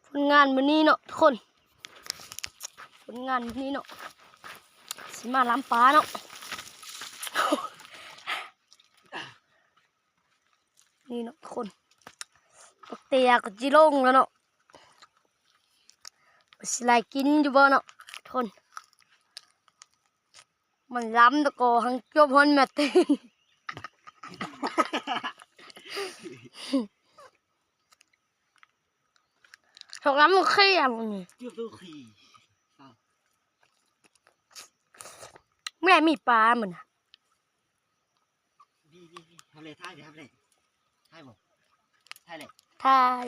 ຜົນງານມື້ນີ້ເນາະທຸກຄົນ ຜົນງານມື້ນີ້ເນາະ ຊິມາລຳປາເນາະ ນີ້ເນາະທຸກຄົນ ບັກເຕຍກໍຊິລົງແລ້ວເນາະ ຊິໄດ້ກິນຢູ່ບໍ່ເນາະທຸກຄົນ ມັນລຳແລ້ວກໍຫັງຈົບຮອນແມັດຕີນ ສອງລຳມັນເຄຍ ເກືອບໂດນຂີ່ ແມ່ມີປາມັນນະ ດີໆໆ ທຳເລີຍ ຖ່າຍເລີຍ ຖ່າຍເລີຍ ຖ່າຍບໍ່ ຖ່າຍເລີຍ ຖ່າຍ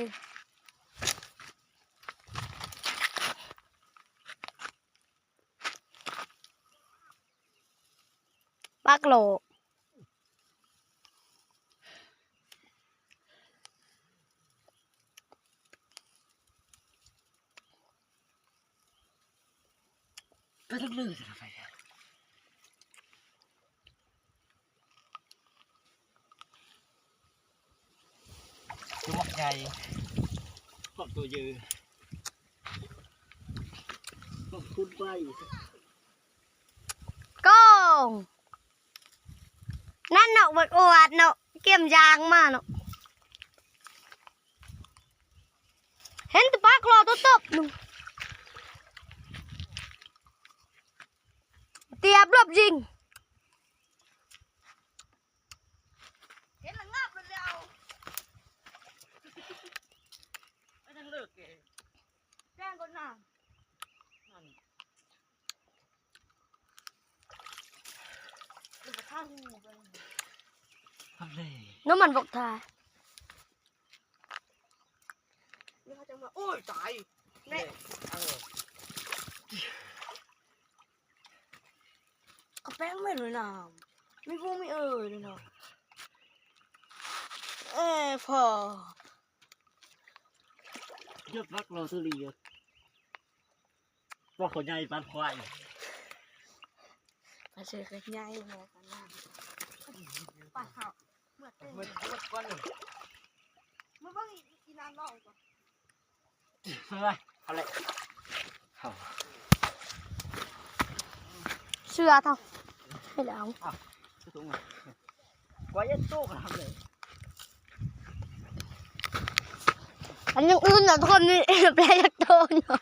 ປັກໂລ ໄປເລີຍ ຕົວບັກໃຫຍ່ ຂອບຕົວເຢີ ຂອບຄຸນໄປ ກ້ອງ ນັ້ນເນາະ ອວດໆເນາະ ກຽມຢາງມາເນາະ ເຫັນແຕ່ປາກລໍຕົວຕົບໜຶ່ງ ຕຽບລົບຍິງ ເຫັນລະງັບແລ້ວ ໄປທາງເລີກເກ ແຈ້ງກ່ອນນາ ນັ້ນ ນ້ຳມັນບົກທາ ໂອ້ຍ ຕາຍ ແນ່ ເອີ ກະແປ້ງແມ່ນເລີຍນະ ມີຜູ້ມີເອີຍເນາະ ເອີ ພໍ ເລືອກຮັກເຮົາເທື່ອເລີຍ ວ່າເຂົາໃຫຍ່ປານຄວາຍ ປາເຊີກໃຫຍ່ແລ້ວກັນນະ ປາເຂົາ ເມື່ອເຕັ້ນ ເມື່ອກ່ອນ ມາເບິ່ງອີ ອີນາງຮ້ອງກ່ອນ ເຊື່ອ ເອົາເລີຍ ເອົາ ເຊື່ອເທົ່າ ໃຫ້ແລ້ວ ເອົາ ກວ່າຈະໂຕຂະໜາດເລີຍ ອັນຢ່າງອື່ນນະທຸກຄົນ ນີ້ແປຍັກໂຕເນາະ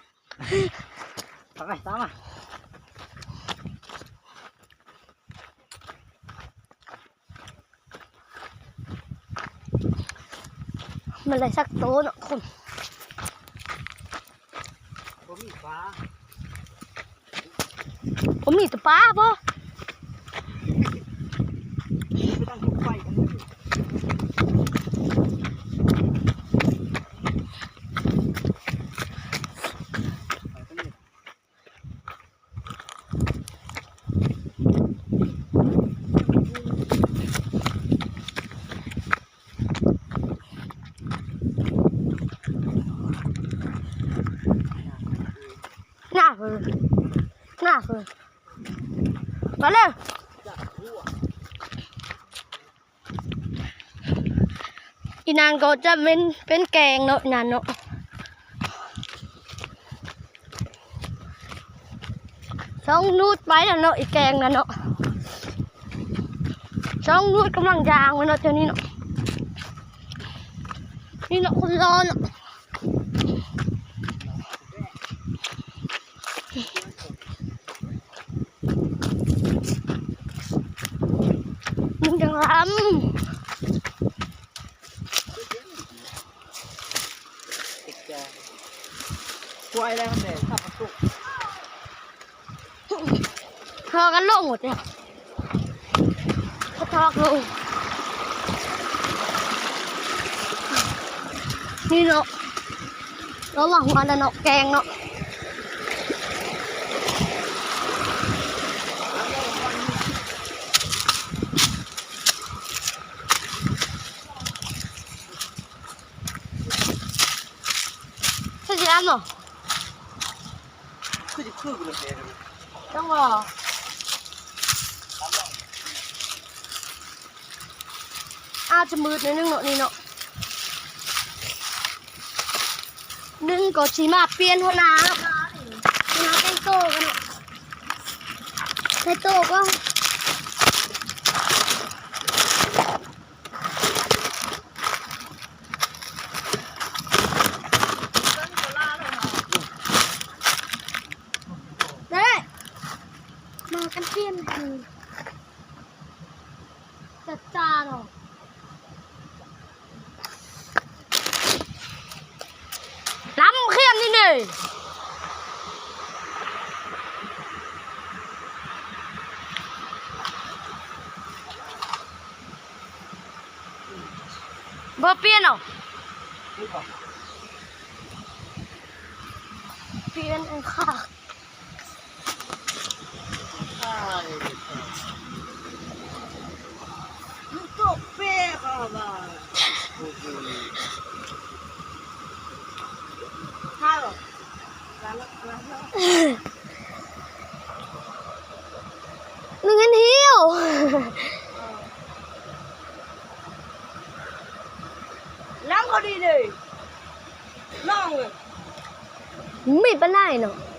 ເອົາໄປ ຕາມມາ ມັນໄດ້ສັກໂຕເນາະຄົນ ບໍ່ມີປາ ບໍ່ມີແຕ່ປາບໍ ໄປຕັ້ງໄຟກັນເລີຍ ໜ້າເພິ່ນ ໜ້າເພິ່ນ ມາເລີຍ. ອີນາງກໍຈະເປັນ ເປັນແກງເນາະ ອີນາງເນາະ ສອງນູດໄປແລ້ວເນາະ ອີແກງນັ້ນເນາະ ສອງນູດກຳລັງຍ່າງໄປເນາະ ແຖວນີ້ເນາະ ນີ້ເນາະ ຄົນລໍເນາະ. ມັນຈັ່ງລຳ ຄວາຍແລ້ວແຫຼະ ຄັບມັນຕົກ. ພາກັນລົງໝົດເລີຍ ກະທອກລົງ ນີ້ເນາະ ລະວັງມັນນະເນາະ ແກງເນາະ ຄືຊິອຳເນາະ. ຄືຊິຄືກັນເລີຍ ຈັ່ງວ່າ ອາດຈະມືດໜ້ອຍໜຶ່ງເນາະ ນີ້ເນາະ. ເພິ່ນກໍຊິມາປ່ຽນຫົວໜ້າ ຫົວໜ້າແຕ່ງໂຕກັນເນາະ ແຕ່ງໂຕກ່ອນ. ໄດ້ ມາກັນປ່ຽນ ຈັດຈານເນາະ ລຳຂຽມນີ້ເດ້ ບໍ່ປ່ຽນເອົາ ປ່ຽນເອົາຄ່າ. ໜຶ່ງອັນຫິ້ວ ນຳເຂົາດີເດ້ ນ້ອງເອີຍ ມີປານໃດເນາະ.